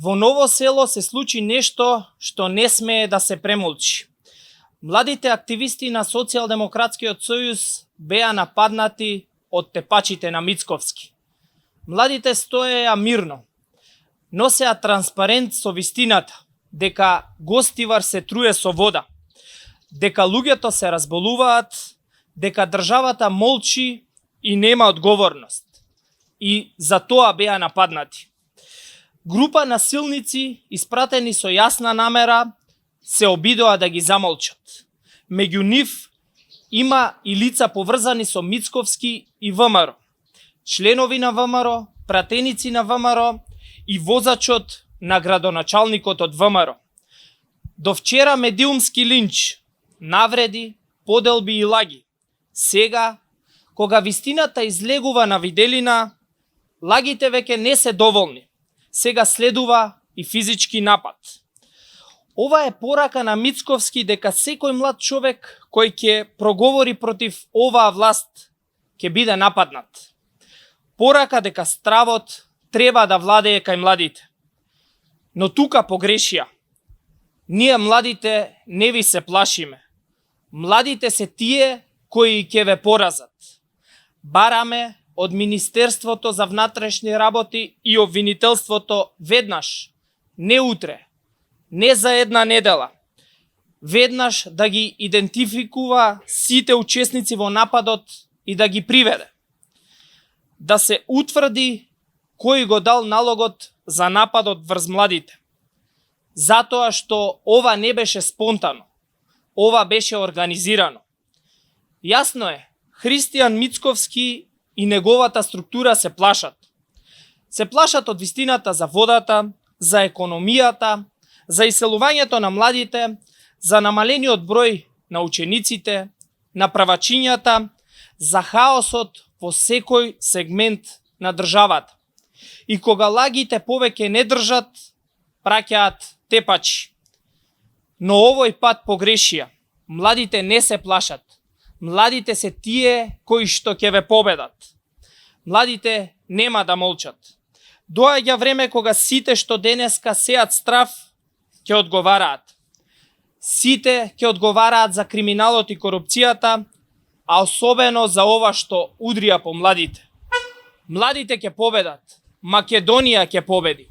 Во Ново село се случи нешто што не смее да се премолчи. Младите активисти на Социјалдемократскиот сојуз беа нападнати од тепачите на Мицковски. Младите стоеја мирно, носеа транспарент со вистината дека Гостивар се труе со вода, дека луѓето се разболуваат, дека државата молчи и нема одговорност. И за тоа беа нападнати. Група насилници, испратени со јасна намера, се обидоа да ги замолчат. Меѓу нив има и лица поврзани со Мицковски и ВМРО, членови на ВМРО, пратеници на ВМРО и возачот на градоначалникот од ВМРО. До вчера медиумски линч, навреди, поделби и лаги. Сега, кога вистината излегува на виделина, лагите веќе не се доволни. Сега следува и физички напад. Ова е порака на Мицковски дека секој млад човек кој ќе проговори против оваа власт ќе биде нападнат. Порака дека стравот треба да владее кај младите. Но тука погрешија. Ние младите не ви се плашиме. Младите се тие кои ќе ве поразат. Бараме од Министерството за внатрешни работи и обвинителството веднаш, не утре, не за една недела, веднаш да ги идентификува сите учесници во нападот и да ги приведе. Да се утврди кој го дал налогот за нападот врз младите. Затоа што ова не беше спонтано, ова беше организирано. Јасно е, Христијан Мицковски и неговата структура се плашат. Се плашат од вистината за водата, за економијата, за иселувањето на младите, за намалениот број на учениците, на правачињата, за хаосот во секој сегмент на државата. И кога лагите повеќе не држат, праќаат тепачи. Но овој пат погрешија. Младите не се плашат. Младите се тие кои што ќе ве победат. Младите нема да молчат. Доаѓа време кога сите што денеска сеат страв ќе одговараат. Сите ќе одговараат за криминалот и корупцијата, а особено за ова што удрија по младите. Младите ќе победат. Македонија ќе победи.